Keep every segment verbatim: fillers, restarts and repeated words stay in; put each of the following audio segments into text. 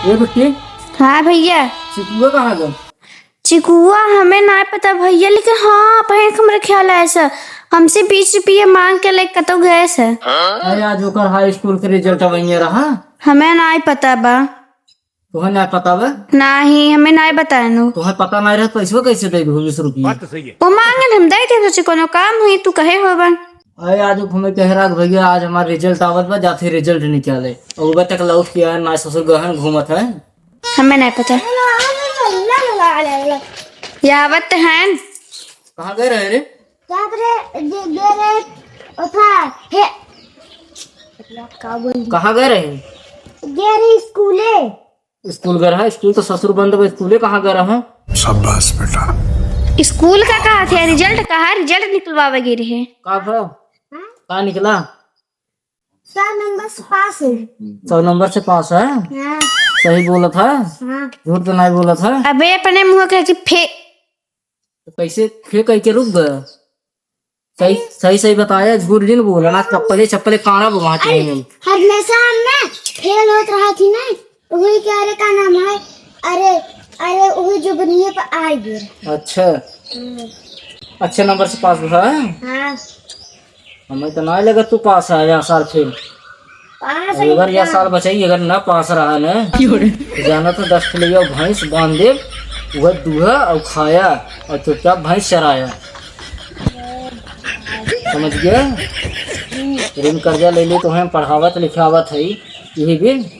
ए बिट्टी। हाँ भइया। चिकुआ कहाँ गए? चिकुआ हमें नाहीं पता भइया, लेकिन हाँ, अबहीं हमरे ख्याल है ऐसा, हमसे बीस रुपया माँग के लेके कतौ गए से। अरे, आज ओकर हाई स्कूल के रिजल्ट अबहिं रहा। हमें नाहीं पता बा। तोहे नाहीं पता बा? नाहीं, हमें नाहीं बताएन। तोहे पता नाहीं रहे, पैसवा कैसे दे दू बीस रुपया? बात तो सही है। वो माँगेन, हम दे दे, सोचे कोनो काम हुई, तू कहे होबा। अरे, आज हमें कह रहा कि भइया, आज हमार रिजल्ट आवत बा, जाते रिजल्ट निकाले। और वो तक लौट के आए ना, ससुर गहन घूमत है। हमें नाहीं पता। ये आवत हैं। कहाँ गए रहे रे? क्या रे, दे, दे रे, उठा, हे। का बोल? कहाँ गए रहे? दे रे स्कूले। स्कूल गए रहा? स्कूल तो ससुर बंद बा, स्कूले कहाँ गए रहा? शाबाश बेटा। स्कूल का कहा थे, रिजल्ट कहा, रिजल्ट निकलवावे गए रहे। का था? हाँ? का निकला? सौ नंबर से पास है। सौ नंबर से पास है? हाँ। सही बोला था? हाँ। झूठ तो नाहीं बोला था? अबे अपने मुँह के कि फे- तो कैसे फे कह के रुक गया? सही, सही, सही बताया, झूठ जिन बोला ना, चप्पले, चप्पले काना बवा अरे, चाहिए। हमेशा हम ना फेल होत रहा थी ना, वही क्या, अरे का नाम है, अरे, अरे वही जो बनिए पर आ गए। अच्छा। हम्म। अच्छे नंबर से पास हुआ है? हाँ। हमें तो नाहीं लगा तू पास है या साल फेल। पास अगर है या क्या? साल बचाई, अगर ना पास रहा ना, तो जाना तो दस ठो ले आओ भैंस बांध दे, वह दूहा और खाया और चुपचाप भैंस चराया। समझ गया? ऋण कर्जा ले ले तो हम पढ़ावत लिखावत है, यही भी।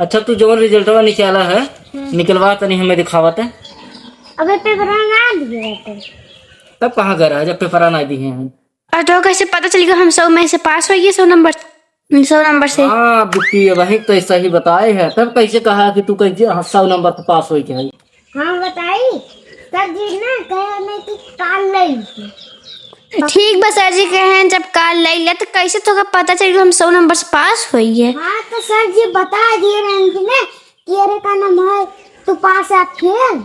अच्छा, तू जवन रिजल्टवा निकाला है, हम्म। निकलवा तनी हमें दिखावत है। अबे पेपरवा ना दिए रहते। तब कहाँ गए रहा जब पेपरवा ना दिए हैं? और तो कैसे पता चल गया हम सौ में से पास होइए, सौ नंबर, सौ नंबर से? हाँ बिट्टी, वही तो ऐसा ही बताए है, तब कैसे कहा कि तू कैसे, हाँ, सौ नंबर से पास होइके है? हाँ बताई, सर जी ना कहे नहीं कि काल ले। ठीक बा सर जी कहे जब काल ले ले तो कैसे तोका पता चल गया हम सौ नंबर से पास होइए? हाँ तो सर जी बता दिए रहे कि ना कि अरे का नाम है, तू पास आ फेल।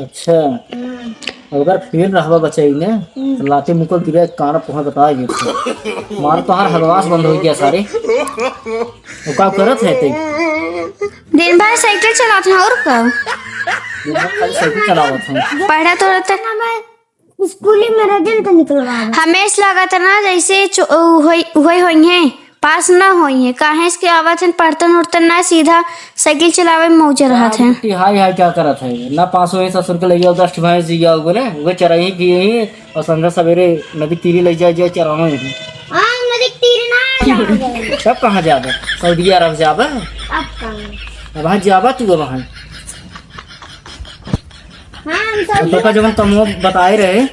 अच्छा। हम्म। अगर फेल रहबा बचाई ने, हम्म। तो लाते मुकल गिरा कान पोहा बता ये। मार तोहार हगवास बंद होइ गया सारे। वो का करत है ते? दिन भर साइकिल चलात हैं और का? दिन भर खाली साइकिल चलावत हैं। पढ़ा तो रहता ना मैं। स्कूली में रिजल्ट निकलवावे। हमें ऐसा लागत है ना जैसे चो-, उ होई, उहई होइहैं, पास ना होइहैं, काहे से कि आवत हैं पढ़तन उढ़तन ना, सीधा साइकिल चलावे में मौज रहत हैं। बिट्टी हाय हाय क्या करत है, ना पास होए ससुर के लइया दस ठो भैंस जिया बोले, वे चराई की यही और संध्या सवेरे नदी तीरी ले जाए, जाए चरावे हैं। हाँ, नदी तीरी ना जावे। तब कहाँ जाबे? सऊदी अरब जाबे? अब कहाँ? अब वहाँ जाबा तू वहाँ। हाँ, हम सब तो तोका जवन कमो बताए रहे,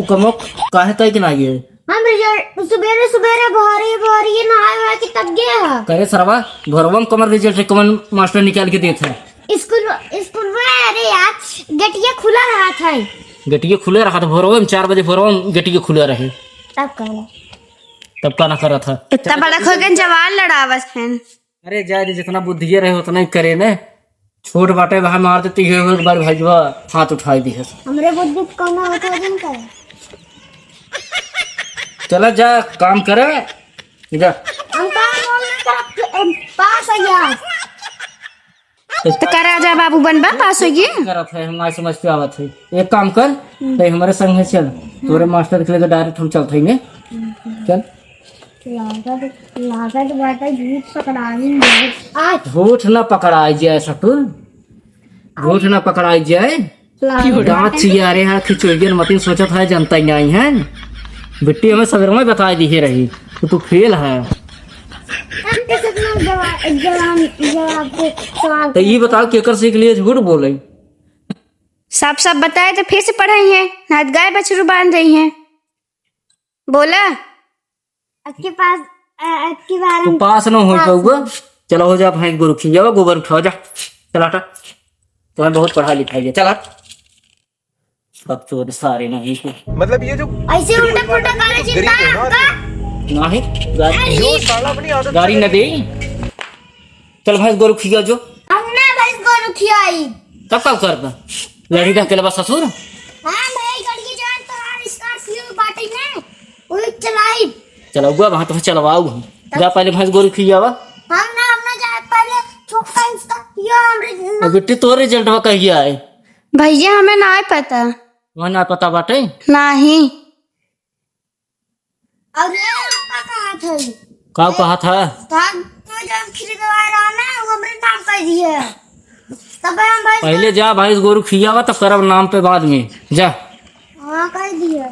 उ कमो काहे तय के ना ये? हम रिजल्ट सुबेरे सुबेरे भोरे भोरे नहाए हुआ कि तब गए हैं। करे सरवा, भोरवा में कमर रिजल्ट रे कमन मास्टर निकाल के देत है? स्कूल, स्कूल में, अरे यार, गेटिया खुला रहा था। गेटिया खुले रहा था, भोरवा में चार बजे भोरवा में गेटिया खुले रहे। तब कहला। तब का ना करा था? इतना बड़ा खो गए जवान लड़ावत हैं। अरे जाए दे, जितना बुद्धिये रहे उतना ही करे ने। छोट बाटे भाई मार देती है, एक बार भाई जो हाथ उठाई दी है। हमरे बुद्धि कौन होत है जिनका? चला जा काम करे, जा। हम काम बोल रहे हैं, पास है यार। तो करा जा बाबू बनबा, पास होइए। करत है, हम ना समझ के आवत है। एक काम कर, हम्म। तै हमारे संग है चल, तोरे मास्टर के लगे डायरेक्ट हम चलत है ने। हम्म। चल। लागत, लागत बाटे झूठ पकड़ाई में। आज। झूठ ना पकड़ाई जाए ससुर, झूठ ना पकड़ाई जाए। लागत दांत बाटे। चियारे हैं, खिचोइयन मतिन सोचत है, जनता ही नहीं है। बिट्टी हमें सवेरे में बताई दी रही कि तू फेल है। हम कैसे इतना जवाब, जवाब, जवाब दे, सवाल तो ये बताओ, केकर सीख लिए झूठ बोले? साफ साफ बताए तो फिर से पढ़ाई है, ना तो गाय बछरू बांध रही है। बोला। अबकी पास, अ, अबकी बार तू हम पास न हो पास पाऊगा। हो। चला हो जा, भैंस गोरू खियावा, गोबर उठावा जा। चला हटा। तुम्हें बहुत पढ़ा लिखा है, चला। बकचोद सारे नहीं के। मतलब ये जो ऐसे उल्टा पुल्टा गाली गरीब चिल्ला है ना आपका? नहीं, गाली, अरे! जो साला अपनी आदत गाली से न दे। चल भैंस गोरू खिया जो। हम ना भैंस गोरू खियाई। तब का करबा? लड़ी रह के लेबा ससुर? हाँ भाई, गड़िया जान तो यार Scorpio बाटे ने, वही चलाई। चलौआ वहाँ तो चलवाऊ हम। तब जा पहले भैंस गोरू खियावा। हम ना, हम ना जाए। तो हमरे अब बिट्टी, तोर रिजल्टवा कहिया आए? भैया, हमें ना पता। वह ना पता बाटे? नाही। और ये का कहा था? का कहा था? धान तो जब खरीदवा रहा ना, वो हमरे नाम कर दिए। तब हम भाई पहले जा भैंस गोरू खियावा, तब करब नाम पे बाद में। जा। हाँ, कर दिए।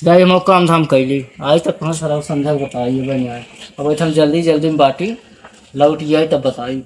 जा, ये मौका हम धाम कैली। आज तक कहाँ सराव समझा बताइए बन यार। अब हम जल्दी जल्दी में बाटी लौट जाए तब बताई।